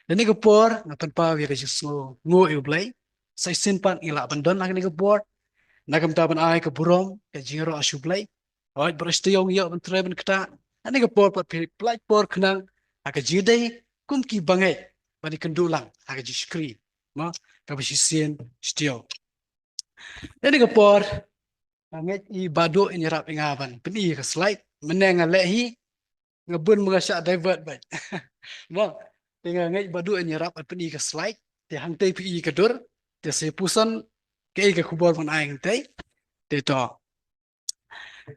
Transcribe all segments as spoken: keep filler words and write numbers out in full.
Lane ka por nga pynpaw ïa ka jingsngew nguh ïa U Blei. Sa shisien pat ngi lah ban don ha kane ka por, na ka bynta ban ai ka burom, ka jingïaroh sha U Blei. Hooid, baroh shi taïew ngi ïoh ban trei ban ktah. Lane ka por pat phi pynlait por khnang ha ka jingïadei kum ki bangeit ban ïakynduh lang ha ka jingshakri, mo, kaba shisien shi taïew. Lane ka por nga ngeit i Bah Duh in ïarap ïa nga ban pyni ïa ka slide. Mynne nga leh hi, nga bun ba nga shah divert beit. Mo, te nga ngeit Bah Duh in ïarap ban pyni ïa ka slide. Te hangtei phi i ka dur, te sa puson kaei ka khubor ban ai hangtei. Te to,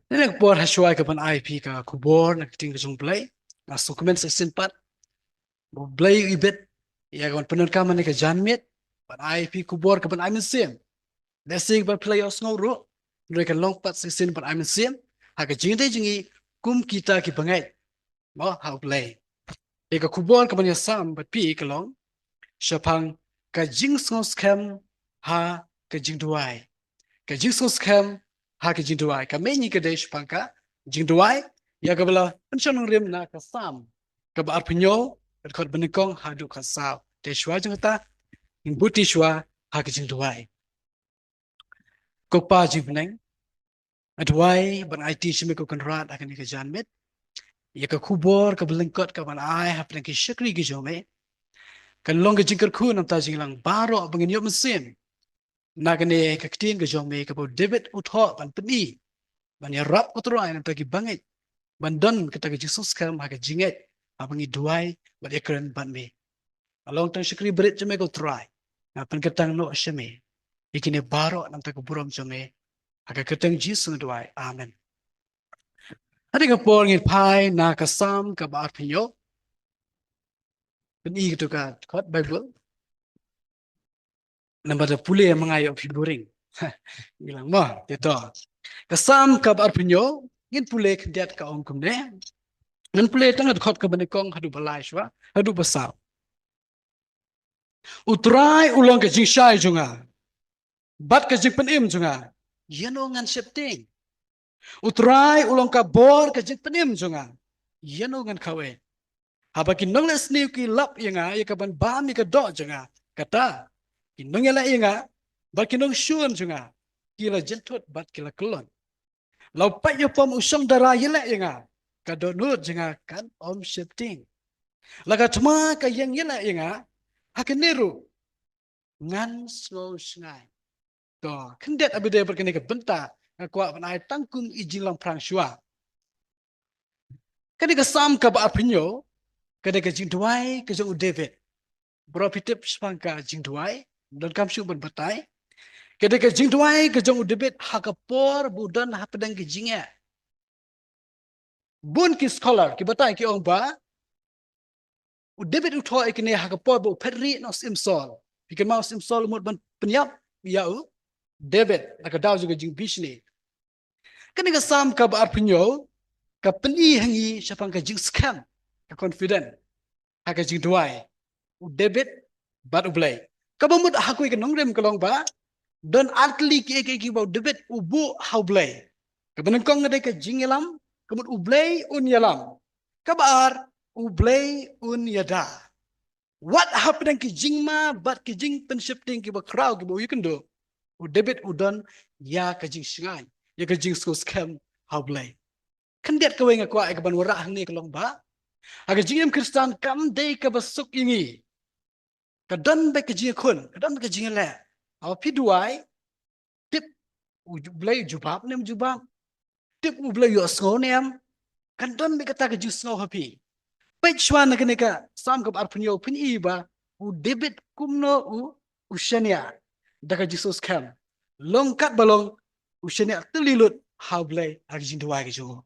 lane ka por ha shuwa ka ban ai phi ka khubor na ka ktien ka jong U Blei, nga sngewkmen sa shisien pat ba U Blei u ibit ïa ka ban pyndonkam ha kane ka janmiet ban ai phi khubor ka ban ai mynsiem. Lehse ba phi la ïohsngew ruh, hynrei kan long pat sa shisien ban ai mynsiem ha ka jingïadei jong ngi kum kita ki bangeit, mo, ha U Blei. Ïa ka khubor ka ban ïasam bad phi ka long shaphang ka jingsngewskhem ha ka jingduwai. Ka jingsngewskhem ha ka jingduwai. Ka main ngi ka dei shaphang ka jingduwai, ïa kaba la pynshong nongrim na ka Salm kaba arphew hynñiew, ka dkhot banyngkong haduh khatsaw. Te shuwa jong kata, ngin bud shuwa ha ka jingduwai. Ko Kpa jingpynbeit, nga duwai ban aiti sha me, ko Kynrad, ha kane ka janmiet, ïa ka khubor kaba lyngkot ka ban ai hapdeng ki shakri ki jong me. Kan long ka jingkyrkhu na ka bynta jingïalang baroh ba ngin ïoh mynsiem na kane ka ktien ka jong me kaba u David u thoh ban pyni, ban ïarap, ko Trai, na ka bynta ki bangeit ban don kata ka jingsngewskhem ha ka jingngeit haba ngi duwai bad ïakren bad me. Nga long tang shakri barit jong me, ko Trai. Nga pynkyrteng noh sha me ïa kine baroh na ka bynta ka burom jong me. Ha ka kyrteng Jisu nga duwai. Amen. Ha kane ka por ngin phai na ka Salm kaba arphew hynñiew. Pyni kato ka dkhot Baibl. Namar da pule ma nga ïoh phi boring. Ngi lang, mo, te to. Ka Salm kaba arphew hynñiew, ngin pule khyndiat, ka ong kumne. Ngin pule tang ka dkhot kaba nyngkong haduh ba lai shuwa, haduh ba saw. U Trai u long ka jingshai jong nga bad ka jingpynim jong nga, ïano ngan sheptieng? U Trai u long ka bor, ka jingpynim jong nga, ïano ngan khawei? Haba ki nongleh sniew ki lap ïa nga ïa ka ban bam ïa ka doh jong nga, kata ki nongïaleh ïa nga bad ki nongshun jong nga ki la jynthut bad ki la kyllon. La u paid ïapom u shong dara ïaleh ïa nga, ka dohnud jong nga kan ym sheptieng. La ka thma ka ïeng ïaleh ïa nga, ha kane ruh ngan sngew shngaiñ. To, khyndiat, aba dei bad kane ka bynta nga kwah ban ai tang kum i jinglamphrang shuwa. Kane ka Salm kaba arphew hynñiew ka dei ka jingduwai ka jong u David. Baroh phi tip shaphang ka jingduwai, donkam shuh ban batai. Ka dei ka jingduwai ka jong u David ha ka por ba u don hapdeng ka jingeh. Bun ki scholar ki batai, ki ong ba u David u thoh ïa kane ha ka por ba u phet rieh na u Syiem Saul. Phi kynmaw, u Syiem Saul u mut ban pynïap ïa u David na ka daw jong ka jingbishni. Kane ka Salm kaba arphew hynñiew ka pyni ha ngi shaphang ka jingskhem, ka confident ha ka jingduwai u David bad U Blei. Kaba mut ha kawei ka nongrim ka long ba don ar tylli kiei kiei kiba u David u buh ha U Blei. Kaba nyngkong ka dei ka jingïalam, ka mut U Blei un ïalam. Kaba ar, U Blei un ïada. Wat hapdeng ki jingma bad ki jingpynsheptieng kiba khraw kiba u ïakynduh, u David u don ïa ka jingshngaiñ, ïa ka jingsngewskhem ha U Blei. Khyndiat kawei nga kwah ïa ka ban wanrah hangne ka long ba ha ka jingim Khristan kam dei kaba suk ïa ngi. Ka don beit ka jingïakhun, ka don beit ka jingïaleh. Haba phi duwai, tip U Blei u jubab ne em jubab, tip U Blei u ïohsngew ne em, kan don beit kata ka jingsngew ha phi. Peit shuwa na kane ka Salm kaba arphew hynñiew, phin i ba u David kumno u, u shaniah da ka jingsngewskhem. Long katba long, u shaniah tylli lut ha U Blei ha ka jingduwai ka jong u.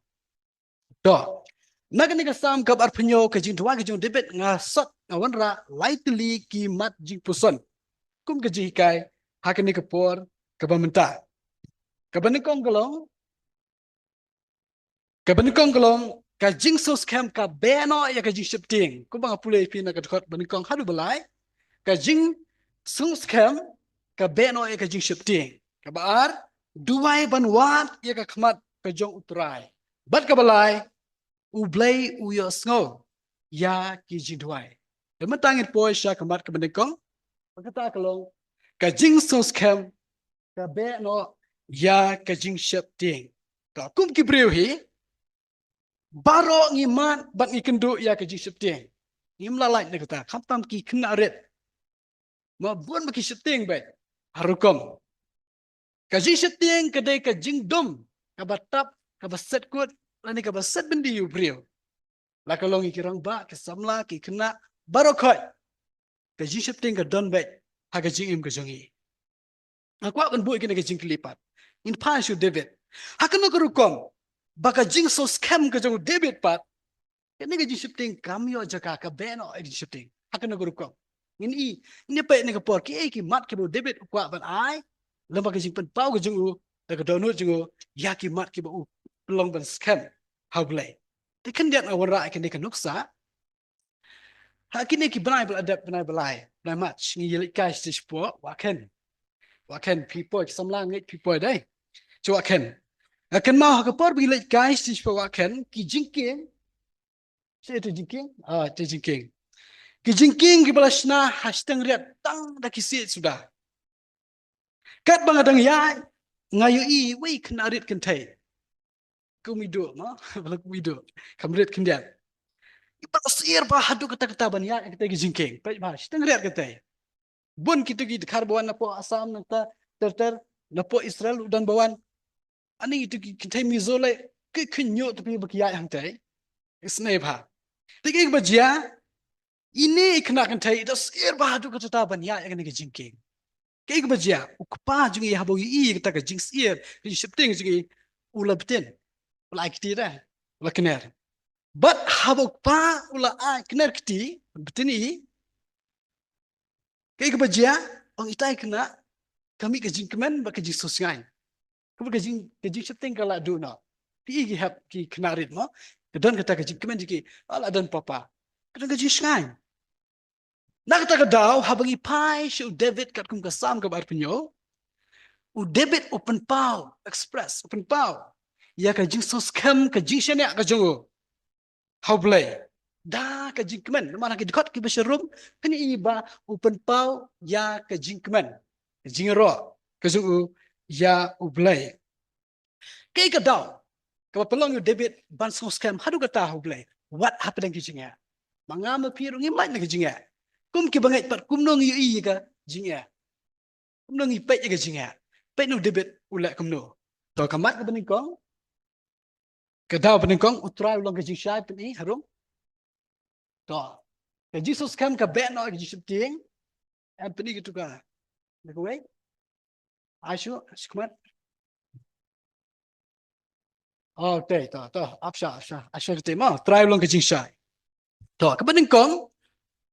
To, na kane ka Salm kaba arphew hynñiew, ka jingduwai ka jong u David, nga sot, nga wanrah lai tylli ki mat jingpuson kum ka jinghikai ha kane ka por kaba mynta. Kaba nyngkong ka long, kaba nyngkong ka long, ka jingsngewskhem ka beh noh ïa ka jingsheptieng. Kumba nga pule ïa phi na ka dkhot banyngkong haduh ba lai, ka jingsngewskhem ka beh noh ïa ka jingsheptieng. Kaba ar, duwai ban wad ïa ka khmat ka jong U Trai. Bad kaba lai, U Blei u ïohsngew ïa ki jingduwai. Te mynta ngin poi sha ka mat kaba nyngkong. Ba kata ka long ka jingsngewskhem ka beh noh ïa ka jingsheptieng. Ka kum ki briew hi, baroh ngi mad bad ngi kynduh ïa ka jingsheptieng. Ngim lah lait na kata, khamtam ki khynnah rit. Ma bun ba ki sheptieng beit ha rukom. Ka jingsheptieng ka dei ka jingdum kaba tap, kaba set kut lane kaba set byndi ïa u briew. La ka long ïa ki rangbah, ki samla, ki khynnah, baroh khoit. Ka jingsheptieng ka don beit ha ka jingim ka jong ngi. Nga kwah ban buh ïa kane ka jingkylli pat. Ngin phai sha u David. Ha kano ka rukom ba ka jingsngewskhem ka jong u David pat, kane ka jingsheptieng kam ïoh jaka, ka beh noh ïa ka jingsheptieng? Ha kano ka rukom? Ngin i, ngin ïa peit ha kane ka por kiei ki mat kiba u David u kwah ban ai lyngba ka jingpynpaw ka jong u da ka dohnud jong u ïa ki mat kiba u pynlong ban skhem ha U Blei. Te khyndiat nga wanrah ïa kane ka nuksa. Ha kine ki bnai ba la dep, bnai ba lai, bnai March, ngi ïaleit kai sha Sipor Wah Khen. Wah Khen, phi poi, ki samla ngeit phi poi dei. Sha Wah Khen. Nga kynmaw ha ka por ba ngi leit kai sha Sipor Wah Khen, ki jingkieng. Sha ïa te jingkieng? Ah, te jingkieng. Ki jingkieng kiba la shna ha shiteng riat tang da ki siej suda. Katba nga dang ïaid, nga ïohi wei khynnah rit kynthei. Kum i Duh, mo? Ba la kum i Duh. Kam rit khyndiat. I ba la syier bha haduh katta katta ban ïaid ïa katei ka jingkieng. Peit bha, shiteng riat katei. Bun kito ki dkhar ba wan napoh Assam nangta ter ter, napoh Israel u don ba wan. Ani ito ki kynthei Mizo lei, ki khynñiuh tapi ba ki ïaid hangtei. Isnei bha. Te kiei ba jia, ine i khynnah kynthei i da syier bha haduh katta katta ban ïaid ïa kane ka jingkieng. Kiei ba jia, u kpa jong i haba u ïohi ïa kata ka jingsyier, ka jingsheptieng jong i, u la btin. U la ai kti da, u la kner. Bad haba u kpa u la ai kner kti, btin i, kiei ba jia, ong ita i khynnah, ka mih ka jingkmen bad ka jingsngewsngaiñ. Kaba ka jing, ka jingsheptieng ka la duh noh. Phi i ki hep ki khynnah rit mo. Ka don kata ka jingkmen jong ki, ah, la don papa. Ka don ka jingshngaiñ. Na kata ka daw, haba ngi phai sha u David katkum ka Salm kaba arphew hynñiew, u David u pynpaw, express, u pynpaw ïa ka jingsngewskhem, ka jingshaniah ka jong u ha U Blei da ka jingkmen. Namar ha ki dkhot kiba sharum, phin i ba u pynpaw ïa ka jingkmen, ka jingïaroh ka jong u ïa U Blei. Kaei ka daw kaba pynlong ïa u David ban sngewskhem haduh katta ha U Blei, wat hapdeng ki jingeh? Ma nga ma phi ruh ngim lait na ki jingeh. Kum kiba ngeit pat, kumno ngi ïohi ïa ka jingeh? Kumno ngi peit ïa ka jingeh? Peit na u David u leh kumno. To, ka mat kaba nyngkong, ka daw ba nyngkong, U Trai u long ka jingshai, phin i harum. To, ka jingsngewskhem ka beh noh ïa ka jingsheptieng. Em, phin i kito ka, na kawei. Ai shuh, shuh khmat. Oh, te, to, to, ap sha, ap sha, ap sha kata mo, U Trai u long ka jingshai. To, kaba nyngkong,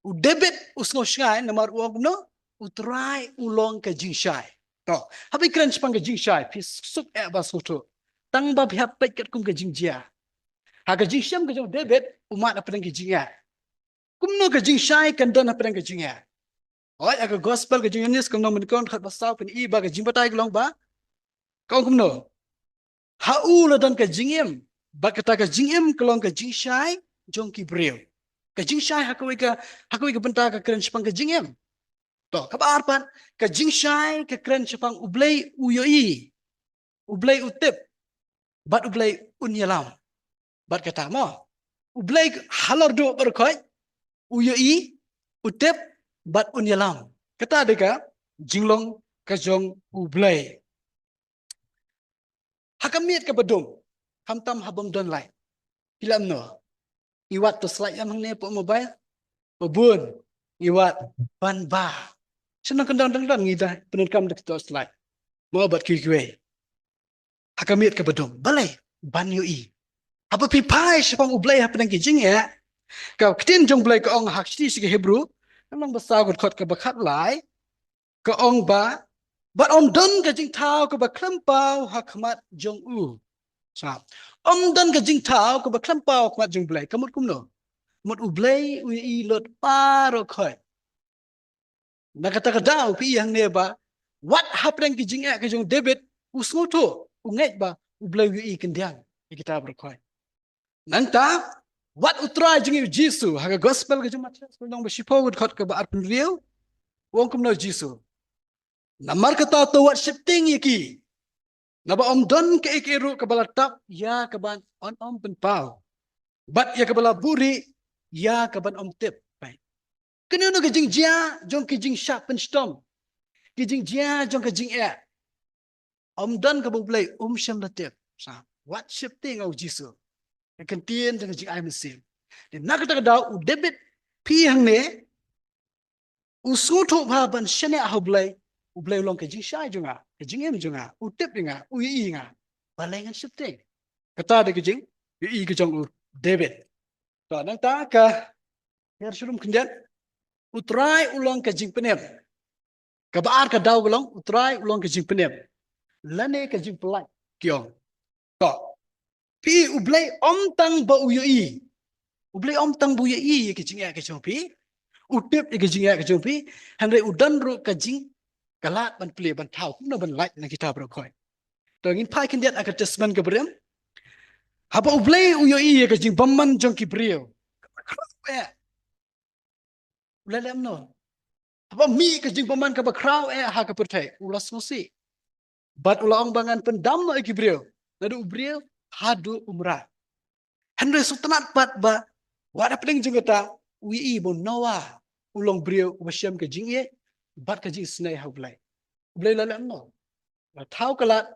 u David u sngewshngaiñ namar u ong kumno, U Trai u long ka jingshai. To, haba ngi kren shaphang ka jingshai, phi suk eh ba sngewthuh. Tang ba phi hap peit katkum ka jingjia. Ha ka jingshem ka jong u David, u mad hapdeng ka jingeh. Kumno ka jingshai kan don hapdeng ka jingeh? Hooid, ha ka gospel ka jong u Ïoannis ka lynnong ba nyngkong dkhot ba saw, phin i ba ka jingbatai ka long ba, ka ong kumno? Ha u la don ka jingim, bad kata ka jingim ka long ka jingshai jong ki briew. Ka jingshai ha kawei ka, ha kawei ka bynta ka kren shaphang ka jingim. To, kaba ar pat, ka jingshai ka kren shaphang U Blei u ïohi, U Blei u tip, bad U Blei un ïalam. Bad kata mo, U Blei halor duh baroh khoit, u ïohi, u tip, bad un ïalam. Kata dei ka jinglong ka jong U Blei. Ha ka miet kaba dum, khamtam ha bym don light, phi lah kumno? Ngi wad torchlight em hangne hapoh mobile? Ba bun ngi wad ban ba. Sha nongkyndong dang don ngi da pyndonkam da ki torchlight, mo, bad kiwei kiwei. Ha ka miet kaba dum, balei? Ban ïohi. Haba phi phai shaphang U Blei hapdeng ki jingeh, ka ktien jong U Blei ka ong ha ka shithi sha ki Hebru, ka lynnong ba saw ka dkhot kaba khatlai, ka ong ba, bad ym don ka jingthaw kaba khlem paw ha khmat jong u. Sngap. Ym don ka jingthaw kaba khlem paw ha khmat jong U Blei. Ka mut kumno? Mut U Blei u ïohi lut baroh khoit. Na kata ka daw phi i hangne ba, wat hapdeng ki jingeh ka jong u David, u sngewthuh, u ngeit ba U Blei u ïohi khyndiat ïa kita baroh khoit. Nangta, Wat u Trai jong ngi u Jisu, ha ka gospel ka jong u Mathaios, lynnong ba shiphew, dkhot kaba arphew hynriew, u ong kumno u Jisu: Namar kata to wat sheptieng ïa ki. Naba ym don kaei kaei ruh kaba la tap ïa kaban ym pynpaw, bad ïa kaba la buhrieh ïa kaban ym tip. Kane ka jingjia jong ki jingshah pynshitom, ki jingjia jong ka jingeh, ym don kaba U Blei um shym la tip. Sa, wat sheptieng, ong u Jisu. Ka ktien jong ka jingai mynsiem. Te na kata ka daw u David, phi hangne, u sngewthuh bha ban shaniah ha U Blei. U Blei u long ka jingshai jong nga, ka jingim jong nga, u tip ïa nga, u ïohi ïa nga. Balei ngan sheptieng? Kata dei ka jingïohi ka jong u David. To, nangta ka hiar shurum khyndiat, u Trai u long ka jingpynim. Kaba ar ka daw ka long, u Trai u long ka jingpynim, lane ka jingpyllait, ki ong. To, phi, U Blei ym tang ba u ïohi. U Blei ym tang ba u ïohi ïa ka jingeh ka jong phi, u tip ïa ka jingeh ka jong phi, hynrei u don ruh ka jing, ka lad ban plie, ban thaw, kumno ban lait na kita baroh khoit. To, ngin phai khyndiat ha ka Testament kaba rim. Haba U Blei u ïohi ïa ka jingbymman jong ki briew, u la leh kumno? Haba mih ka jingbymman kaba khraw eh ha ka pyrthei, u la sngewsih. Bad u la ong ba ngan pyndam noh ïa ki briew, naduh u briew haduh u mrad. Hynrei sngewtynnat pat ba wat hapdeng jong kata, u ïohi ba u Noah u long briew uba shem ka jingïeit bad ka jingisynei ha U Blei. U Blei u la leh kumno? U la thaw ka lad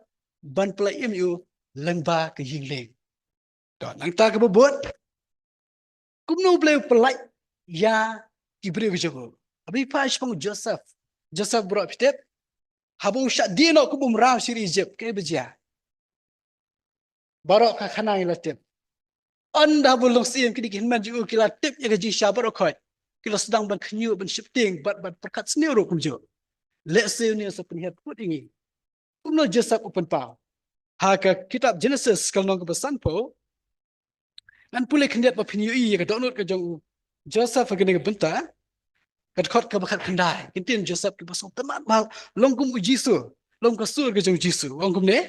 ban pynlait im ïa u lyngba ka ïing lieng. To, nangta kaba bud, kumno U Blei u pynlait ïa ki briew ka jong u? Haba phi phai shaphang u Joseph, Joseph baroh phi tip, haba u shah die noh kum u mraw sha ri Ijipt, kaei ba jia? Baroh ka khana ngi la tip. Ynda haba u long syiem, kine ki hynmen jong u ki la tip ïa ka jingshisha baroh khoit. Ki la sdang ban khynñiuh, ban sheptieng, bad ban pyrkhat sniew ruh kumjuh. Lehse une u sa pynhiar kput ïa ngi. Kumno Joseph u pynpaw? Ha ka kitab Genesis ka lynnong kaba sanphew, ngan pule khyndiat ba phin ïohi ïa ka dohnud ka jong u Joseph ha kane ka bynta. Ka dkhot kaba khatkhyndai. Ki ktien Joseph kiba sngewtynnat bha, long kum u Jisu, long ka sur ka jong u Jisu. Ong kumne: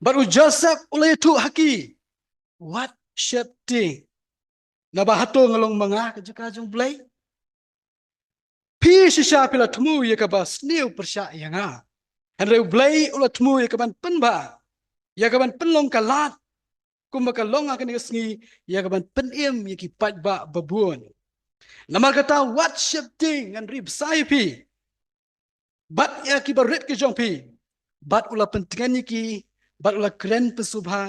Bad u Joseph u la ïathuh ha ki, wat sheptieng. Naba hato nga long ma nga ka jaka jong U Blei? Phi shisha phi la thmu ïa kaba sniew pyrshah ïa nga, hynrei U Blei u la thmu ïa kaban pynbha, ïa kaban pynlong ka lad, kumba ka long ha kane ka sngi, ïa kaban pynim ïa ki paidbah babun. Namar kata wat sheptieng, ngan ri bsa ïa phi bad ïa kiba rit ki jong phi. Bad u la pyntngen ïa ki, bad u la kren pynsngewbha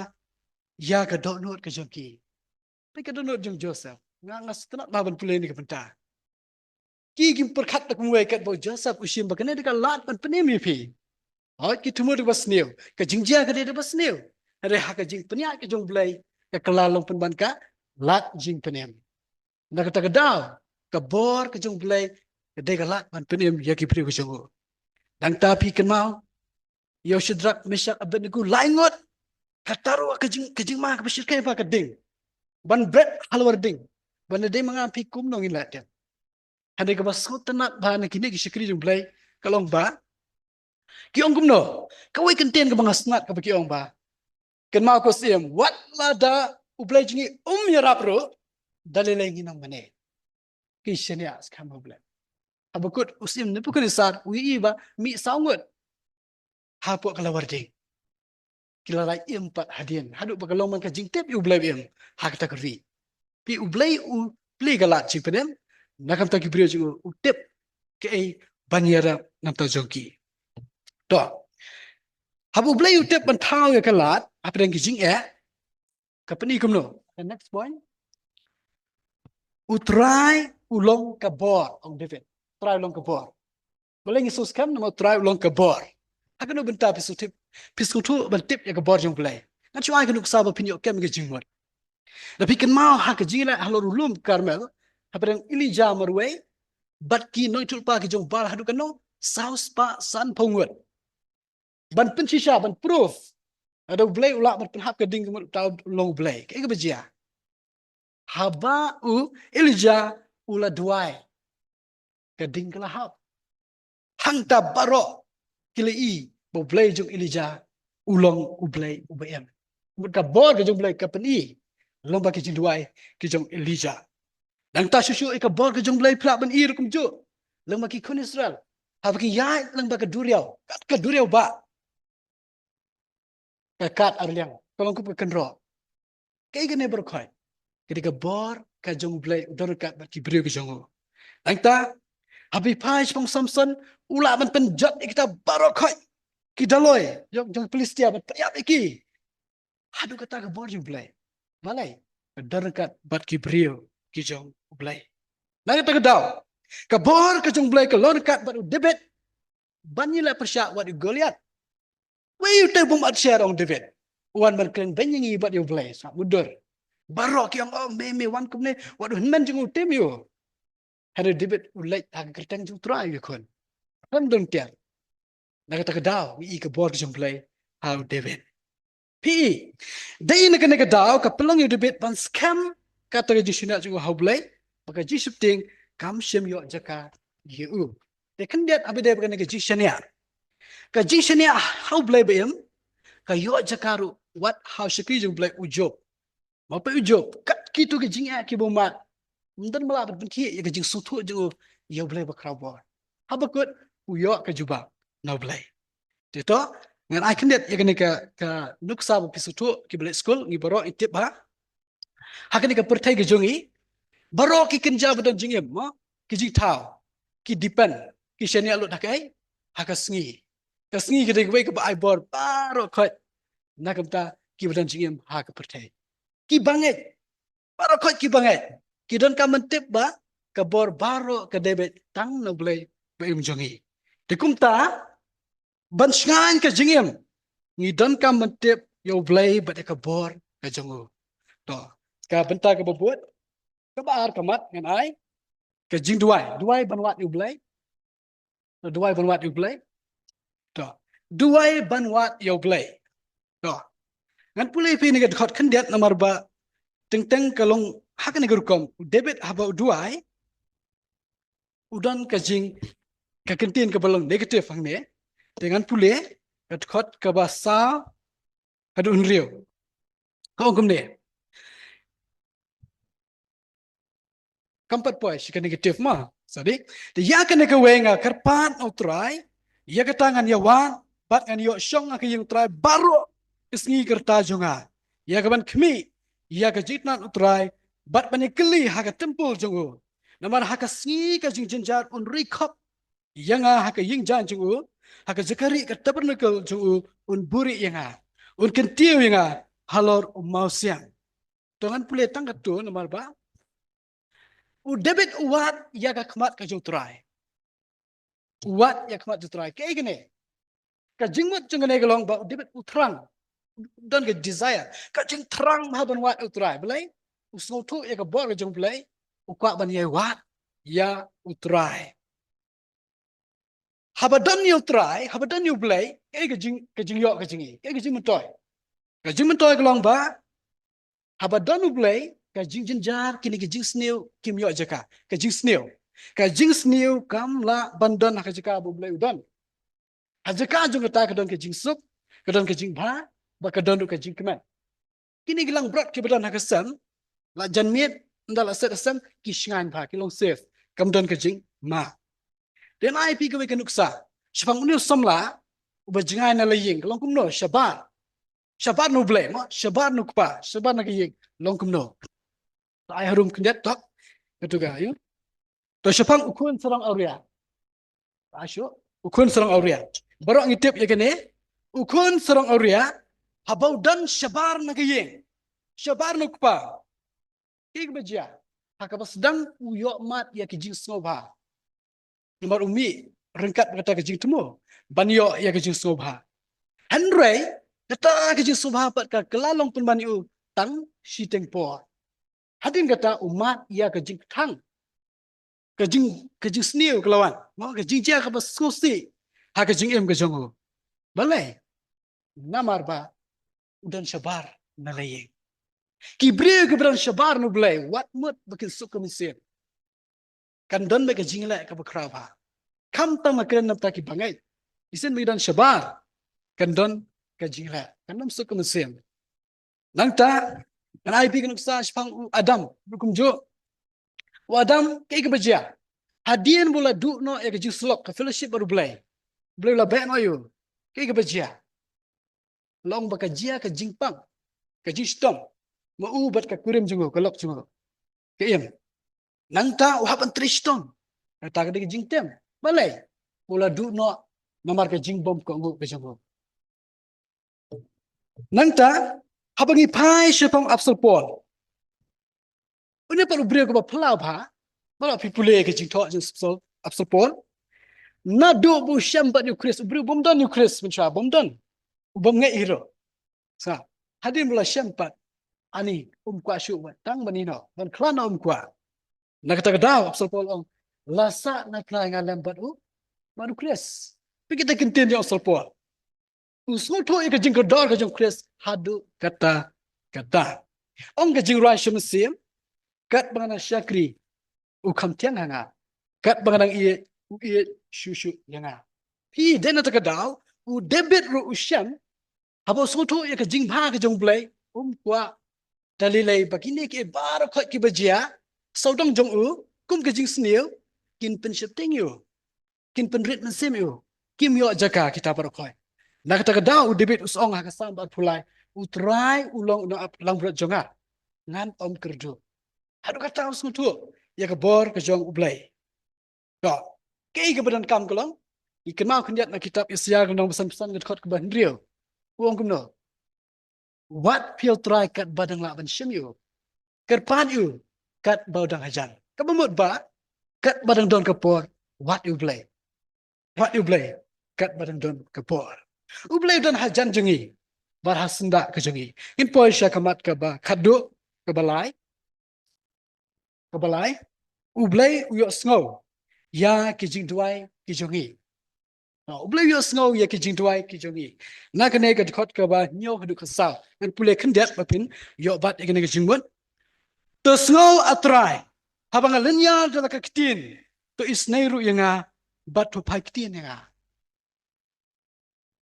ïa ka dohnud ka jong ki. Peit ka dohnud jong Joseph. Nga, nga sngewtynnat bha ban pule ïa kane ka bynta. Ki kim pyrkhat da kumwei katba u Joseph u shim ba kane dei ka lad ban pynim ïa phi. Hooid, ki thmu da kaba sniew, ka jingjia ka dei da kaba sniew. Hynrei ha ka jingpynïaid ka jong U Blei, ka kylla long pynban ka lad jingpynim. Na kata ka daw, ka bor ka jong U Blei ka dei ka lad ban pynim ïa ki briew ka jong u. Nangta phi kynmaw ïa u Shadrak, Meshak, Abednego, lai ngut. Kata ruh ka jing, ka jingma kaba shyrkhei bha, ka ding ban bret halor ding. Ban dei ma nga phi kumno ngin leh. Hynrei kaba sngewtynnat bha na kine ki shakri jong U Blei ka long ba ki ong kumno? Kawei ka ktien kaba nga sngewtynnat kaba ki ong ba, kynmaw ko syiem, wat lada U Blei jong ngi um ïarap ruh, da lei lei ngin ong mane. Ki shaniah skhem ha U Blei. Haba kut u syiem Nebukhadnessar u ïohi ba mih saw ngut hapoh ka lawar ding. Ki la lait im pat hadien, haduh ba ka long man ka jingtip ïa U Blei ba im ha kata ka ri. Phi, U Blei u plie ka lad jingpynim, na ka bynta ki briew jong u, u tip kaei ban ïarap na ka bynta jong ki. To, haba U Blei u tip ban thaw ïa ka lad hapdeng ki jingeh, ka pyni kumno? The next point. U Trai u long ka bor, ong David. U Trai u long ka bor. Balei ngi sngewskhem? Namar U Trai u long ka bor. Ha kano ka bynta phi sngewthuh, phi sngewthuh ban tip ïa ka bor jong U Blei? Ngan shu ai ka nuksa ba phin ïoh kem ïa ka jingmut. Lada phi kynmaw ha ka jingïaleh halor u lum Karmel, hapdeng Elijah marwei bad ki nongïathuhlypa ki jong u Baal, haduh katno? Saw spah sanphew ngut. Ban pynshisha, ban proof lada U Blei u lah ban pynhap ka ding ka mut uta u long U Blei. Kaei kaba jia? Haba u Elijah u la duwai, ka ding ka la hap. Hangta baroh ki la ïohi ba U Blei jong Elijah u long U Blei uba im. Ka bor ka jong U Blei ka pyni Lyngba ki jingduwai ki jong Elijah. Nangta shuh shuh ïa ka bor ka jong U Blei phi lah ban i ruh kumjuh. Lyngba ki khun Israel, haba ki ïaid lyngba ka duriaw, kat ka duriaw ba ka kat arliang, ka long kum ka kynroh. Kaei kane baroh khoit? Ka dei ka bor ka jong U Blei u don ryngkat bad ki briew ki jong u. Nangta haba phi phai shaphang Samson, u lah ban pynjot ïa kita baroh khoit ki daloi jong, jong Philistia ban pynïap ïa ki. Haduh kata ka bor jong U Blei, balei? Ka don ryngkat bad ki briew ki jong U Blei. Na kata ka daw, ka bor ka jong U Blei ka long ryngkat bad u David ban ïaleh pyrshah wat u Goliath. Wei u tei bym at share, ong David. U wan ban kren beiñ ïa ngi bad ïa U Blei, sa mudor. Baroh ki ong, oh, me, me wan kumne, wat u hynmen jong u, tim ïa u. Hynrei David u leit ha ka kyrteng jong U Trai, ïa khun. Kan don tiar. Na kata ka daw ngi i ka bor ka jong U Blei ha u David. Phi i, dei na kane ka daw ka pynlong ïa u David ban skhem kata ka jingshaniah jong u ha U Blei, ba ka jingsheptieng kam shym ïoh jaka ïa u. Te khyndiat haba dei ba kane ka jingshaniah, ka jingshaniah ha U Blei ba im, ka ïoh jaka ruh wat ha u shakri jong U Blei u Job. Ma peit u Job, kat kito ki jingeh kiba u mad, ym don ba lah ban pynkhih ïa ka jingsngewthuh jong u ïa U Blei ba khraw bor. Haba kut u ïoh ka jubab na U Blei. Te to, ngan ai khyndiat ïa kane ka, ka nuksa ba phi sngewthuh, kiba leit skul, ngi baroh ngi tip bha. Ha kane ka pyrthei ka jong ngi, baroh ki kynja ba don jingim, mo, ki jingthaw, ki depend, ki shaniah lut ha kaei? Ha ka sngi. Ka sngi ka dei kawei kaba ai bor baroh khoit na ka bynta kiba don jingim ha ka pyrthei. Ki bangeit, baroh khoit ki bangeit, ki donkam ban tip ba ka bor baroh ka dei beit tang na U Blei ba im jong ngi. Te kumta, ban shngaiñ ka jingim, ngi donkam ban tip ïa U Blei bad ïa ka bor ka jong u. To, ka bynta kaba bud, kaba ar ka mat ngan ai, ka jingduwai, duwai ban wad ïa U Blei. To, duwai ban wad ïa U Blei. To, duwai ban wad ïa U Blei. To, ngan pule ïa phi na ka dkhot khyndiat namar ba teng teng ka long ha kane ka rukom. U David haba u duwai, u don ka jing, ka kyntien kaba long negative hangne. Te ngan pule ka dkhot kaba saw haduh hynriew. Ka ong kumne. Kam pat poi sha ka negative ma. Sorry. Te ïa kane kawei nga kyrpad na U Trai, ïa kata ngan ïa wad, bad ngan ïoh shong ha ka ïing U Trai baroh ka sngi ka rta jong nga, ïa kaban khmih ïa ka jingtnat U Trai, bad ban ïakylli ha ka templ jong u. Namar ha ka sngi ka jingjynjar un ri khop ïa nga ha ka ïing jaiñ jong u, ha ka jaka rieh ka tabernacle jong u un buhrieh ïa nga, un kyntiew ïa nga halor u mawsiang. To ngan pule tang katto namar ba u David u wad ïa ka khmat ka jong U Trai. U wad ïa ka khmat jong U Trai. Kaei kane? Ka jingmut jong kane ka long ba u David u thrang, don ka desire, ka jingthrang bha ban wad ïa U Trai. Balei? U sngewthuh ïa ka bor ka jong U Blei, u kwah ban ïai wad ïa U Trai. Haba don ïa U Trai, haba don ïa U Blei, kaei ka jing, ka jingïoh ka jong ngi, kaei ka jingmyntoi? Ka jingmyntoi ka long ba haba don U Blei, ka jingjynjar, kine ki jingsniew kim ïoh jaka. Ka jingsniew, ka jingsniew kam lah ban don ha ka jaka ba U Blei u don. Ha jaka jong kata ka don ka jingsuk, ka don ka jingbha, bad ka don ruh ka jingkmen. Kine ki langbrot kiba don ha ka sem, la jan miet, ynda la set ha sem, ki shngaiñ bha, ki long safe, kam don ka jingma. Te ngan ai ïa phi kawei ka nuksa. Shaphang une u samla uba jngai na la ïing, ka long kumno? Shabar. Shabar na U Blei, mo? Shabar na u kpa, shabar na ka ïing, long kumno? To ai harum khyndiat, to. Katu ka, ïa. To shaphang u khun sarong awria. Ai shuh, u khun sarong awria. Baroh ngi tip ïa kane, u khun sarong awria, haba u don shabar na ka ïing, shabar na u kpa, kaei kaba jia? Ha kaba sdang u ïoh mad ïa ki jingsngewbha. Namar u mih ryngkat bad kata ka jingthmu ban ïoh ïa ka jingsngewbha. Hynrei kata ka jingsngewbha pat ka kylla long pynban ïa u tang shiteng por. Hadien kata u mad ïa ka jingkthang, ka jing, ka jingsniew ka la wan, mo, ka jingjia kaba sngewsih ha ka jingim ka jong u. Balei? Namar ba u don shabar na la ïing. Ki briew kiba don shabar na U Blei, wat mut ba kin suk ka mynsiem. Kan don beit ka jingleh kaba khraw bha. Khamtam nga kren na bynta ki bangeit. Shisien ba ngi don shabar, kan don ka jingleh, kan ym suk ka mynsiem. Nangta Ngan ai phi ka nuksa shaphang u Adam ruh kumjuh. U Adam, kaei kaba jia? Hadien ba u la duh noh ïa ka jingsyllok, ka fellowship bad U Blei, U Blei u la beh noh ïa u. Kaei kaba jia? Long ba ka jia ka jingpang, ka jingshitom ma u bad ka kurim jong u, ka lok jong u, ka im. Nangta u hap ban trei shitom. Kata ka dei ka jingtem. Balei? U la duh noh namar ka jingbymkohnguh ka jong u. Nangta, haba ngi phai shaphang Apostol Paul, une pat u briew kaba phyllaw bha. Ba la phi pule ka jingthoh jong Apostol, Apostol Paul. Naduh ba u shem bad ïa u Khrist, u briew bym don ïa u Khrist mynshuwa, bym don, u bym ngeit hi ruh. Sa, hadien ba u la shem pat, ani um kwah shuh wat tang ban ïehnoh, ban khlad noh um kwah. Na kata ka daw Apostol Paul ong, la sah na tnga nga lem bad u, bad u Khrist. Peit kita ki ktien jong Apostol Paul. U sngewthuh ïa ka jingkordor ka jong u Khrist haduh katta katta. Ong ka jingrwai sha mynsiem, katba nga dang shakri, u kham thiang ha nga. Katba nga dang ïeit, u ïeit shuh shuh ïa nga. Phi, dei na kata ka daw u David ruh u shem, haba u sngewthuh ïa ka jingbha ka jong U Blei, um kwah da lei lei ba kine kiei baroh khoit kiba jia sawdong jong u, kum ka jingsniew, kin pynsheptieng ïa u, kin pynrit mynsiem ïa u, kim ïoh jaka kita baroh khoit. Na kata ka daw u David u ong ha ka Salm ba arphew lai, U Trai u long u nongaplangbrot jong nga, ngan ym kyrduh. Haduh katta u sngewthuh ïa ka bor ka jong U Blei. To, kaei kaba donkam ka long? Ngi kynmaw khyndiat na kitab Isaïah ka lynnong ba san phew san ka dkhot kaba hynriew. U ong kumno? Wad phi ïa U Trai katba dang lah ban shim ïa u. Kyrpad ïa u katba u dang hajan. Kaba mut ba katba dang don ka por, wad ïa U Blei. Wad ïa U Blei katba dang don ka por. U Blei u don hajan jong ngi bad ha syndah ka jong ngi. Ngin poi sha ka mat kaba khatduh, kaba lai. Kaba lai, U Blei u ïohsngew ïa ki jingduwai ki jong ngi. Ha, U Blei u ïohsngew ïa ki jingduwai ki jong ngi. Na kane ka dkhot kaba hynñiew haduh ka saw. Ngan pule khyndiat ba phin ïoh bat ïa kane ka jingmut. To sngew, A Trai, haba nga lynñiar da la ka ktien. To isynei ruh ïa nga bad to phai ktien ïa nga.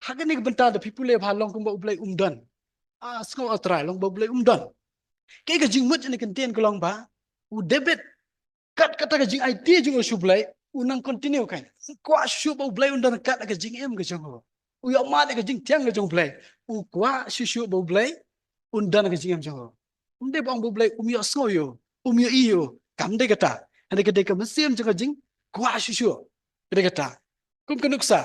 Ha kane ka bynta da phi pule bha long kumba U Blei um don. Ah, sngew, A Trai, long ba U Blei um don. Kaei ka jingmut jong kane ka ktien ka long ba u David, kat kata ka jingaiti jong u sha U Blei, u nang continue kein. Kwah shuh shuh ba U Blei un don kat ha ka jingim ka jong u. U ïohmad ïa ka jingthiang ka jong U Blei. U kwah shuh shuh ba U Blei un don ha ka jingim jong u. Um dei ba ong ba U Blei um ïohsngew ïa u, um ïohi ïa u. Kam dei kata. Hynrei ka dei ka mynsiem jong ka jingkwah shuh shuh. Ka dei kata. Kum ka nuksa,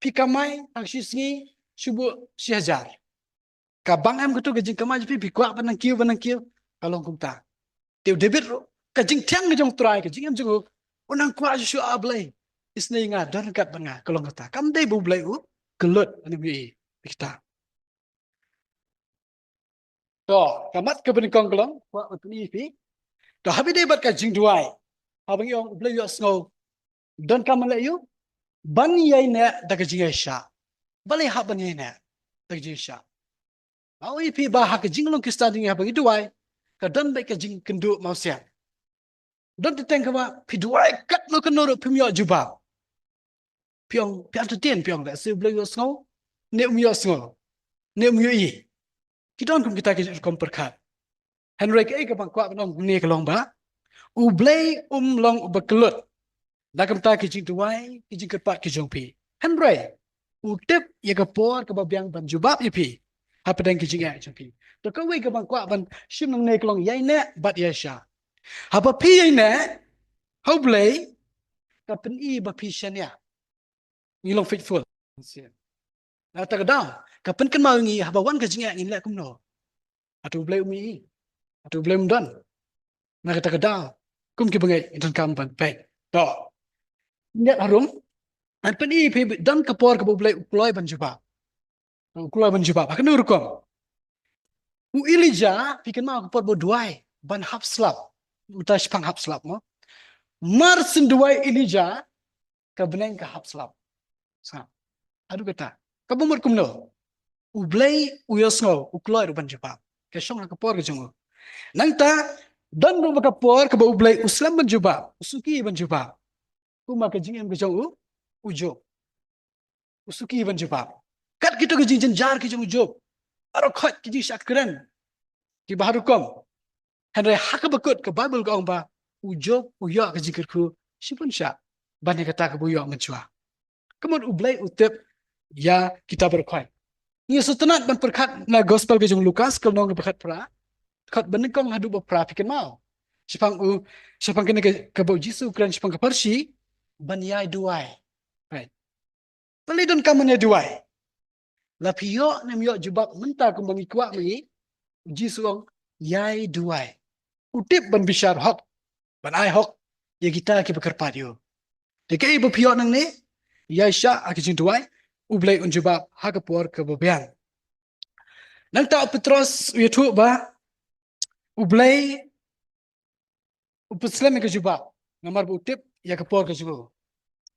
phi kamai ha ka shi sngi shu buh shi hajar. Ka bang em kato ka jingkamai jong phi, phi kwah ban nang kiew, ban nang kiew, ka long kumta. Te u David ruh, ka jingthiang ka jong U Trai, ka jingim jong u, u nang kwah shuh shuh, A Blei, isynei ïa nga, don ryngkat bad nga, ka long kata. Kam dei ba U Blei u kyllut, ani, um ïohi ïa kita. To, ka mat kaba nyngkong ka long, kwah ban pyni ïa phi. To, haba ïadei bad ka jingduwai, haba ngi ong U Blei u ïohsngew, donkam ban leh aïu? Ban ïaineh da ka jingïaishah. Balei hap ban ïaineh da ka jingïaishah? Nga ong ïa phi ba ha ka jinglong Khristan jong ngi, haba ngi duwai, ka don beit ka jingkynduh mawsiang. Don teng teng kaba phi duwai katno katno ruh phim ïoh jubab. Phi ong, phi entertain, phi ong, lehse U Blei u ïohsngew, ne um ïohsngew, ne um ïohi. Ki don kum kita ki rukom pyrkhat. Hynrei kaei kaba nga kwah ban ong hangne ka long ba U Blei um long uba kyllut na ka bynta ki jingduwai, ki jingkyrpad ki jong phi. Hynrei u tip ïa ka por kaba biang ban jubab ïa phi hapdeng ki jingeh jong phi. To, kawei kaba nga kwah ban shim nangne ka long ïaineh bad ïaishah. Haba phi ïaineh ha U Blei, ka pyni ba phi shaniah. Ngi long faithful. Na kata ka daw, ka pynkynmaw ïa ngi haba wan ka jingeh ngin leh kumno. Hato U Blei um ïohi? Hato U Blei um don? Na kata ka daw, kum ki bangeit ngi donkam ban peit. To, ngiat harum, ngan pyni ïa phi, don ka por kaba U Blei u kloi ban jubab. U kloi ban jubab ha kano ka rukom? U Elijah, phi kynmaw ka por ba u duwai ban hap slap. Uta shaphang hap slap, mo? Mar syn duwai Elijah, ka bneng ka hap slap. Sa, haduh kata. Kaba mut kumno? U Blei u ïohsngew, u kloi ruh ban jubab. Ka shong ha ka por ka jong u. Nangta, don ruh ka por kaba U Blei u slem ban jubab, u suki ban jubab. Kum ha ka jingim ka jong u, u Job. U suki ban jubab. Kat kito ki jingjynjar ki jong u Job, baroh khoit ki jingshah kren. kiba ha rukom. Hynrei ha kaba kut ka Baibl ka ong ba u Job u ïoh ka jingkyrkhu shibun shah ban ïa kata kaba u ïoh mynshuwa. Ka mut U Blei u tip ïa kita baroh khoit. Ngi sngewtynnat ban pyrkhat na gospel ka jong u Lukas ka lynnong kaba khatphra, dkhot banyngkong haduh ba phra, phi kynmaw. Shaphang u, shaphang kane ka, kaba u Jisu u kren shaphang ka pharshi ban ïai duwai. Right. Balei donkam ban ïai duwai? La phi ïoh ne em ïoh jubab mynta kumba ngi kwah ma ngi? U Jisu u ong, ïai duwai. U tip ban bishar hok, ban ai hok ïa kita kiba kyrpad ïa u. Te kaei ba phi ïoh nangne? Ïai shah ha ka jingduwai, U Blei un jubab ha ka por kaba biang. Nangta u Petros u ïathuh ba U Blei u pynslem ïa ka jubab, namar ba u tip ïa ka por ka jong u.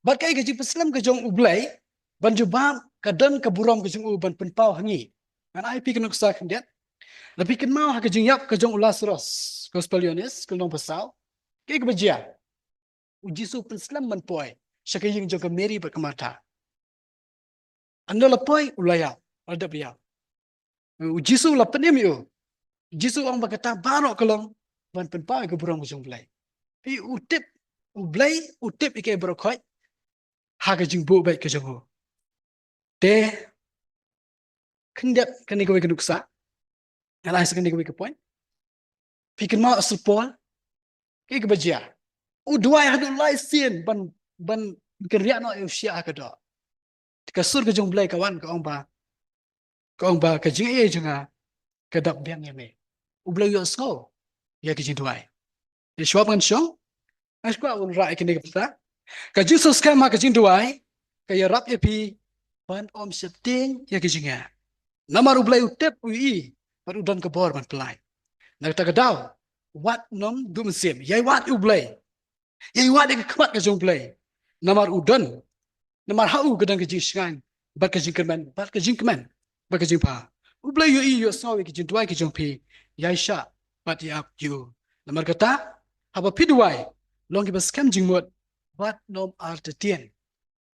Bad kaei ka jingpynslem ka jong U Blei ban jubab, ka don ka burom ka jong u ban pynpaw ha ngi. Ngan ai phi ka nuksa khyndiat. La phi kynmaw ha ka jingïap ka jong u Lasaros, Gospel Ïoannis ka lynnong ba saw, kaei kaba jia? U Jisu u pynslem ban poi sha ka ïing jong ka Mary bad ka Martha. Haba la poi, u la ïap, u la dep ïap. U Jisu u la pynim ïa u. U Jisu u ong ba kata baroh ka long ban pynpaw ïa ka burom ka jong U Blei. Phi, u tip U Blei, u tip ïa kaei baroh khoit ha ka jingbuh beit ka jong u. Te khyndiat kane kawei ka nuksa, ngan ai sa kane kawei ka point. Phi kynmaw u Apostol Paul, kaei kaba jia? U duwai haduh lai sien ban, ban kynriah noh ïa u shiah ha ka doh. Te ka sur ka jong U Blei ka wan, ka ong ba, ka ong ba ka jingaiei jong nga ka dap biang ïa me. U Blei u ïohsngew ïa ka jingduwai. Te shuwa ba ngan shong, nga kwah ban wanrah ïa kane ka bynta. Ka jingskhem ha ka jingduwai ka ïarap ïa phi ban ym sheptieng ïa ka jingeh. Namar U Blei u tip, u ïohi bad u don ka bor ban pynlait. Na kata ka daw, wat nym duh mynsiem, ïai wad ïa U Blei. Ïai wad ïa ka khmat ka jong U Blei. Namar u don, namar ha u ka don ka jingshngaiñ bad ka jingkyrmen bad ka jingkmen bad ka jingpha. U Blei u ïohi, u ïohsngew ïa ka jingduwai ka jong phi. Ïai shah bad ïai ap ïa u. Namar kata, haba phi duwai, long kiba skhem jingmut bad nym artatien.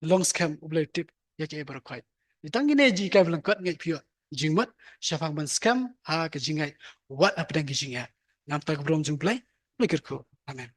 Long skhem, U Blei u tip ïa kaei baroh khoit. Te tang kine jinghikai ba lyngkot, ngeit phi ïoh jingmut shaphang ban skhem ha ka jingngeit wat hapdeng ka jingeh. Namar kata ka burom jong U Blei, U Blei kyrkhu. Amen.